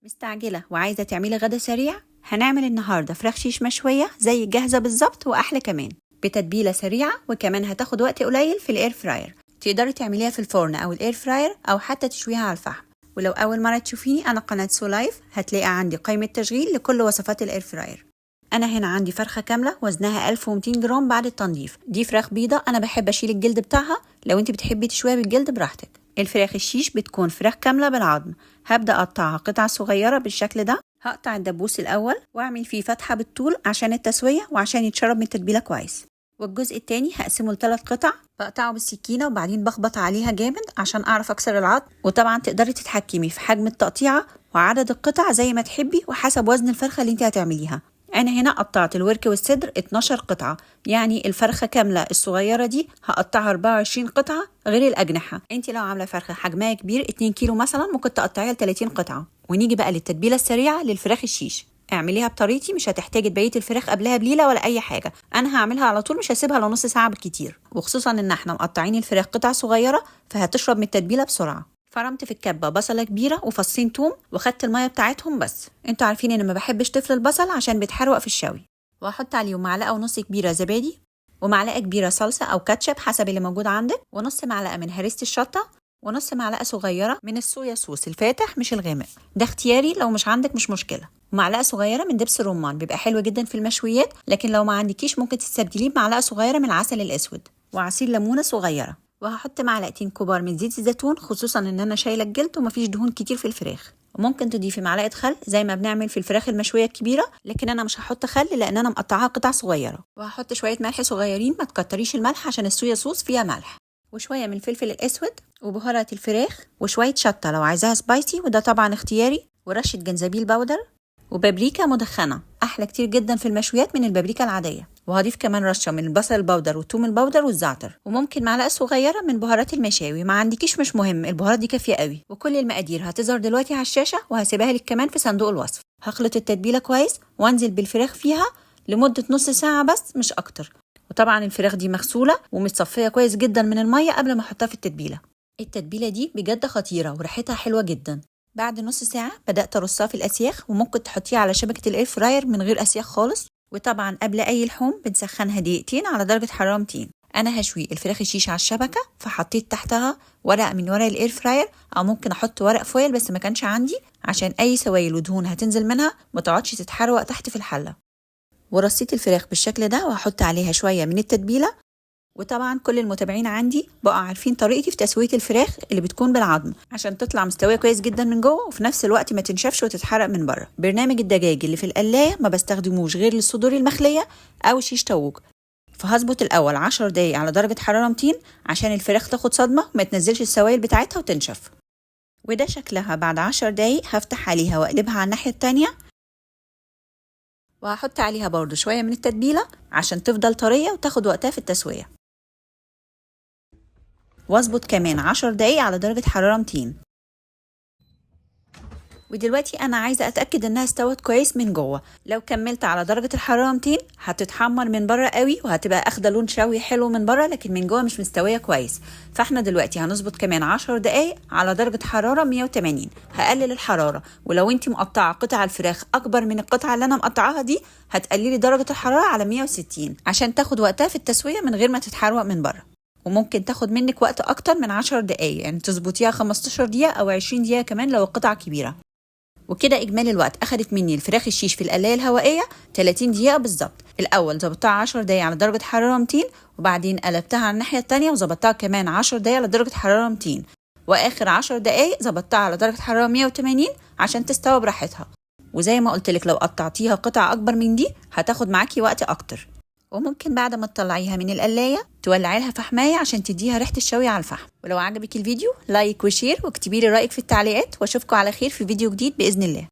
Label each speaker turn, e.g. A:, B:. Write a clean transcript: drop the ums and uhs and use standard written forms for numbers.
A: مستعجلة وعايزة تعملي غدا سريع؟ هنعمل النهاردة فراخ شيش مشوية زي الجاهزة بالظبط وأحلى كمان، بتتبيلة سريعة، وكمان هتاخد وقت قليل في ال air fryer. تقدري تعمليها في الفرن أو ال air fryer أو حتى تشويها على الفحم. ولو أول مرة تشوفيني، أنا قناة سولايف، هتلاقي عندي قائمة تشغيل لكل وصفات ال air fryer. أنا هنا عندي فرخة كاملة وزنها 1200 جرام بعد التنظيف. دي فراخ بيضة، أنا بحب أشيل الجلد بتاعها، لو أنت بتحبي تشويها بالجلد براحتك. الفراخ الشيش بتكون فراخ كاملة بالعظم. هبدأ أقطعها قطع صغيرة بالشكل ده. هقطع الدبوس الأول وأعمل فيه فتحة بالطول عشان التسوية وعشان يتشرب من التتبيلة كويس. والجزء التاني هقسمه لثلاث قطع، بقطعه بالسكينة وبعدين بخبط عليها جامد عشان أعرف أكسر العظم. وطبعا تقدري تتحكمي في حجم التقطيعة وعدد القطع زي ما تحبي وحسب وزن الفرخة اللي انت هتعمليها. انا هنا قطعت الورك والصدر 12 قطعة، يعني الفرخة كاملة الصغيرة دي هقطعها 24 قطعة غير الأجنحة. انت لو عاملة فرخة حجمها كبير 2 كيلو مثلا ممكن تقطعيها ل 30 قطعة. ونيجي بقى للتتبيلة السريعة للفراخ الشيش. اعمليها بطريقتي، مش هتحتاجي تبيتي الفراخ قبلها بليلة ولا اي حاجه، انا هعملها على طول، مش هسيبها لنص ساعة بالكتير، وخصوصا ان احنا مقطعين الفراخ قطع صغيرة فهتشرب من التتبيله بسرعه. فرمت في الكبه بصله كبيرة وفصين توم وخدت المية بتاعتهم، بس انتوا عارفين ان ما بحبش تفل البصل عشان بيتحروق في الشوي. وهحط عليهم معلقه ونص كبيرة زبادي ومعلقة كبيرة صلصه او كاتشب حسب اللي موجود عندك، ونص معلقه من هريسه الشطه، ونص معلقه صغيرة من الصويا صوص الفاتح مش الغامق، ده اختياري لو مش عندك مش مشكله، ومعلقة صغيرة من دبس الرمان بيبقى حلو جدا في المشويات، لكن لو ما عندكيش ممكن تستبدليه بمعلقه صغيرة من العسل الاسود، وعصير ليمونه صغيره. وهحط معلقتين كبار من زيت الزيتون، خصوصا ان انا شايله الجلد ومفيش دهون كتير في الفراخ. وممكن تضيفي معلقه خل زي ما بنعمل في الفراخ المشويه الكبيره، لكن انا مش هحط خل لان انا مقطعاها قطع صغيره. وهحط شوية ملح صغيرين، ما تكتريش الملح عشان الصويا صوص فيها ملح، وشوية من الفلفل الاسود وبهارات الفراخ وشوية شطه لو عايزاها spicy، وده طبعا اختياري، ورشه جنزبيل powder وبابريكا مدخنه، احلى كتير جدا في المشويات من البابريكا العاديه. وهضيف كمان رشه من البصل ال powder والثوم ال powder والزعتر، وممكن معلقه صغيرة من بهارات المشاوي، ما عندكيش مش مهم، البهارات دي كافيه قوي. وكل المقادير هتظهر دلوقتي على الشاشة وهسيبها لك كمان في صندوق الوصف. هخلط التتبيله كويس وانزل بالفراخ فيها لمدة نص ساعة بس مش اكتر. وطبعا الفراخ دي مغسوله ومتصفيه كويس جدا من المية قبل ما احطها في التتبيله. التتبيله دي بجد خطيرة وريحتها حلوة جدا. بعد نص ساعة بدات ارصها في الاسياخ، وممكن تحطيها على شبكة ال air fryer من غير اسياخ خالص. وطبعا قبل اي لحوم بنسخنها دقيقتين على درجه حرارة 200. انا هشوي الفراخ الشيش على الشبكة، فحطيت تحتها ورق من ورق ال air fryer، او ممكن احط ورق foil بس ما كانش عندي، عشان اي سوائل ودهون هتنزل منها ما تقعدش تتحروق تحت في الحله. ورصيت الفراخ بالشكل ده وهحط عليها شوية من التتبيله. وطبعا كل المتابعين عندي بقوا عارفين طريقتي في تسويه الفراخ اللي بتكون بالعظم عشان تطلع مستوية كويس جدا من جوه وفي نفس الوقت ما تنشفش وتتحرق من بره. برنامج الدجاج اللي في القلايه ما بستخدموش غير للصدور المخليه او شيش طاووق، فهظبط الاول 10 دقايق على درجه حرارة 200 عشان الفراخ تاخد صدمة وما تنزلش السوائل بتاعتها وتنشف. وده شكلها بعد 10 دقايق. هفتح عليها واقلبها على الناحية التانية، وهحط عليها برضو شوية من التتبيله عشان تفضل طرية وتاخد وقتها في التسوية. واظبط كمان 10 دقايق على درجة حرارة 200. ودلوقتي انا عايزه اتاكد انها استوت كويس من جوه. لو كملت على درجه الحرارة 200 هتتحمر من بره قوي وهتبقى اخده لون شوي حلو من بره، لكن من جوه مش مستوية كويس. فاحنا دلوقتي هنظبط كمان 10 دقايق على درجه حرارة 180. هقلل الحرارة، ولو انت مقطعه قطع الفراخ اكبر من القطعة اللي انا مقطعاها دي هتقللي درجه الحرارة على 160 عشان تاخد وقتها في التسوية من غير ما تتحروق من بره. وممكن تاخد منك وقت اكتر من 10 دقايق، يعني تظبطيها 15 دقيقة او 20 دقيقة كمان لو القطعة كبيرة. وكده اجمالي الوقت اخدت مني الفراخ الشيش في القلايه الهوائية 30 دقيقة بالظبط. الاول ظبطتها 10 دقايق على درجه حرارة 200، وبعدين قلبتها على الناحية الثانية وظبطتها كمان 10 دقايق على درجه حرارة 200، واخر 10 دقايق ظبطتها على درجه حرارة 180 عشان تستوي براحتها. وزي ما قلت لك لو قطعتيها قطع اكبر من دي هتاخد معاكي وقت اكتر. وممكن بعد ما تطلعيها من القلايه تولعي لها فحمايه عشان تديها ريحه الشوي على الفحم. ولو عجبك الفيديو like و share واكتبي لي رايك في التعليقات، واشوفكم على خير في فيديو جديد باذن الله.